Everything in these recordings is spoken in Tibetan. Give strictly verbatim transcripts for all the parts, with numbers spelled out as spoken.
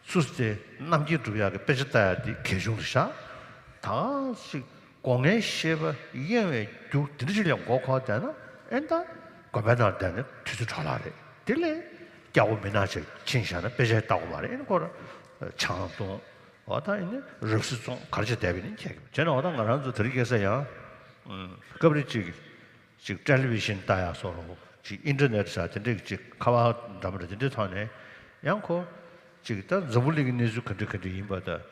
སུ་སྟེ་རྣམ་མཁྱེན་སྒྲུབ་ཡག་གི་དཔེ་ཆ་ལྟ་ཡག་དེ་གལ་ཆུང་དུ་བཞག་ད་ཅིག་སྒོ་ལྔའི་ཤེས་པ་གཡེང་བའི་རྒྱུ་དེ་འདྲ་ཅིག་ལ་མགོ་འཁོར་བསྡད་ན། ཨེ་ད་དགོན་པའི་ནང་བསྡད་ན་དུས་ཚོད་འཕྲོ་བརླག་རེད། དེ་ལས་སྐྱ་བོ་མི་ནག་ཅིག་ཕྱིན་བཞག་ན་དཔེ་ཆ་ལྟ་དགོས་མ་རེད། ཨེ་ནི་ཁོ་རང་ཆང་འཐུང་། འོ་ད་ཨེ་ནི་རབ་གསལ་བཙོང་ག་རེ་བྱས་བསྡད་པ་ཡིན་ན་ཁྱད་ཀྱི་མེད། བྱས་ན་འོ་ད་ང་རང་ཚོ་དེ་རིང་ཁ་སང་ཡང་སྐབས་རེ་ཅིག་ཅིག་ཊེ་ལི་བི་ཤིན་ལྟ་ཡག་བཟོ་འདྲ། ཅིག་ཨིན་ཊར་ནེཊ་ཟེར་དེ་འདྲས་ཅིག་ཁ་པར་འདྲ་མི་འདྲ་དེ་འདྲའི་ཐོག་ནས་ཡང་ཁོ་ཅིག་ད་འཛམ་བུ་གླིང་གི་གནས་ཚུལ་ག་འདྲ་ག་འདྲ་ཡིན་པ་དང་།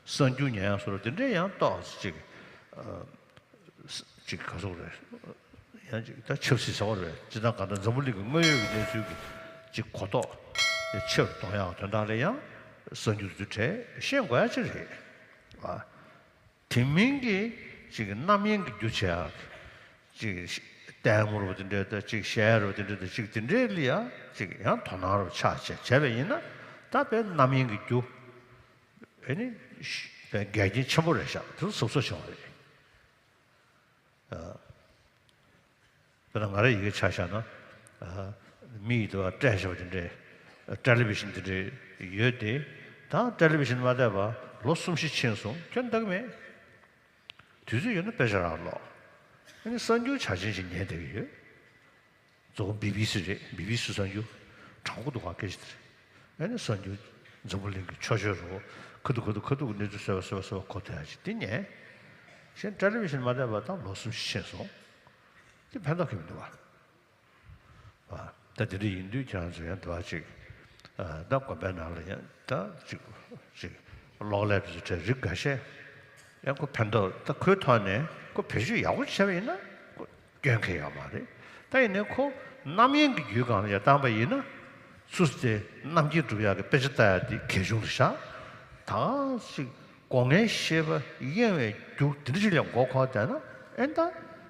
གསར་འགྱུར་ཉན་ཡག་བཟོ་འདྲ་དེ་འདྲས་ཡང་ཏོག་ཙམ་ཅིག་ཅིག་ག་ཟེར་དགོས་རེད། ཡང་ཅིག་ད་ཆབ་སྲིད་ཟེར་བ་རེད། སྤྱིར་བཏང་གང་ལྟར་འཛམ་བུ་གླིང་གི་དངོས་ཡོད་ཀྱི་གནས་ཚུལ་གྱི་ཅིག་གོ་རྟོགས་ཆེ་རུ་གཏོང་ཡག་དོན་དག་ལ་ཡང་གསར་འགྱུར་དེ་ཚོ་གྲས་ཤེས་དགོས་ཡག་ཅིག་རེད། ཨ། དེ་མིན་གྱི་ཅིག་རྣམ་གཡེང་གི་རྒྱུ་བྱེད་ཡག་ཅིག་ལྟད་མོ་རུ་དེ་འདྲ་དང་། ཅིག་གཞས་རུ་དེ་འདྲ་དང་། ཅིག་དེ་འདྲའི་ལ་ཡང་ཅིག་ཡང་དོ་སྣང་རུ་ཆགས་བྱས་བྱས་པ་ཡིན་ན། ད་དཔེ་རྣམ་གཡེང་གི་རྒྱུ་ཨེ་ནི་དཔེ་འགལ་རྐྱེན་ཆེན་པོ་རེད་ཤག་དེ་ཚོ་གཟབ་གཟབ་བྱེད་དགོས་རེད། དཔེར་ན་ང་རང་ཡི་གེ་ཆ་བཞག་ན། ཨ། མི་ཡི་དུ་བ་སྤྲད་བཞག་པ་དེ་འདྲའི་ཊེ་ལི་བི་ཤིན་དེ་འདྲའི་ཡོད་དེ། ད་ཊེ་ལི་བི་ཤིན་མ་བལྟས་པ་ལོ་གསུམ་བཞི་ཕྱིན་སོང་། ཁྱོན་བལྟ་གི་མེད། དུས་ཚོད་ཡོད་ན་དཔེ་ཆ་རག་ཀློག་ཨ་ནི་གསར་འགྱུར་ཆ་ཆེན་ཞིག་ཉན་བསྡད་ཀྱི་ཡོད། གཙོ་བོ་བི་བི་སི་རེད། བི་བི་སི་གསར་འགྱུར་དྲང་པོ་འདུག་ག་སྐད་ཆ་དེ་རེད། ཨ་ནི་གསར་འགྱུར་འཛམ་བུ་གླིང་གི་ཆོས་ཆོས་རོ། ཁ་ཐུག་ཁ་ཐུག་ཁ་ཐུག་གི་གནས་ཚུལ་གསལ་བ་གསལ་བ་གསལ་བ་གོ་ཐུབ་ཡག་ཅིག་དེ་ཉན། གཞན་ཊེ་ལི་བི་ཤིན་མ་བལྟས་པ་ད་ལོ་གསུམ་བཞི་ཕྱིན་སོང་། དེ་ཕན་ཐོགས་ཀྱི་མི་འདུག་བ། ཨ། ད་དེ་འདྲ་ཡིན་དུས་ཁྱེད་རང་ཚོ་ཡང་འདི་བ་ཅིག་ཨ། ད་དགོན་པའི་ནང་ལ་ཡང་ད་ཅིག་ཅིག་གློག་ཀླད་དེ་ཚོ་གྲས་རིགས་འགའ་ཤས་ཡང་ཁོ་ཕན་ཐོགས། ད་ཁོའི་ཐོག་ནས་ཁོ་བེད་སྤྱོད་ཡག་པོ་བྱས་པ་ཡིན་ན་ཁོ་སྐྱོན་གང་ཡང་ཡོད་མ་རེད། ད་ཡིན་ནའི་ཁོ་རྣམ་གཡེང་གི་རྒྱུའི་སྒང་ལ་ཡར་བཏང་པ་ཡིན་ན། སུ་སྟེ་རྣམ་མཁྱེན་སྒྲུབ་ཡག་གི་དཔེ་ཆ་ལྟ་ཡག་དེ་གལ་ཆུང་དུ་བཞག་ད་ཅིག་སྒོ་ལྔའི་ཤེས་པ་གཡེང་བའི་རྒྱུ་དེ་འདྲ་ཅིག་ལ་མགོ་འཁོར་བསྡད་ན། ཨེ་ད་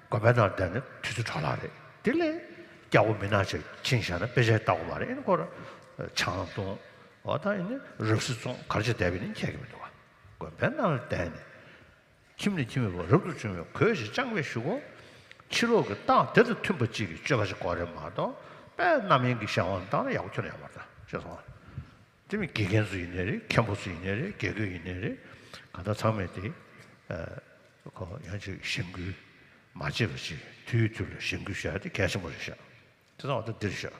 དགོན་པའི་ནང་བསྡད་ན་དུས་ཚོད་འཕྲོ་བརླག་རེད། དེ་ལས་སྐྱ་བོ་མི་ནག་ཅིག་ཕྱིན་བཞག་ན་དཔེ་ཆ་ལྟ་དགོས་མ་རེད། ཨེ་ནི་ཁོ་རང་ཆང་འཐུང་། འོ་ད་ཨེ་ནི་རབ་གསལ་བཙོང་ག་རེ་བྱས་བསྡད་པ་ཡིན་ན་ཁྱད་ཀྱི་མི་འདུག་བ། དགོན་པའི་ནང་ལ་བསྡད་ནས་ཁྱིམ་ནས་ཁྱིམ་མེད་པར་རབ་ཏུ་བྱུང་བའི་གོས་ཤིག་རྐྱང་པས་བཞུགས་གོ། ཕྱི་ལོགས་ཀྱི་རྟགས་དེ་དང་མཐུན་པ་ཅིག་གི་སྤྱོད་པ་ཞིག་དགོས་རེད་མ་གཏོགས། དཔེ་རྣམ་གཡེང་གི་གཞན་དབང་བཏང་ན་ཡག་པོ་ཁྱོན་ནས་ཡོད་མ་རེད་ད། ཤེས་སོང་ཨ། དེ་མིན་དགེ་རྒན་ཚོ་ཡིན་ནའི་རེད། མཁན་པོ་ཚོ་ཡིན་ནའི་རེད། དགེ་བསྐོས་ཡིན་ནའི་རེད། གང་ལྟར་ཚང་མས་དེ་ཨ་ཁོ་ཡང་ཅིག་གཞེན་སྐུལ་མ་བྱེད་པ་ཅིག་དུས་དུས་ལ་གཞེན་སྐུལ་བྱ་ཡག་དེ་གལ་ཆེན་པོ་རེད་ཤག་དེ་ཚང་མ་ད་འདིར་བཞག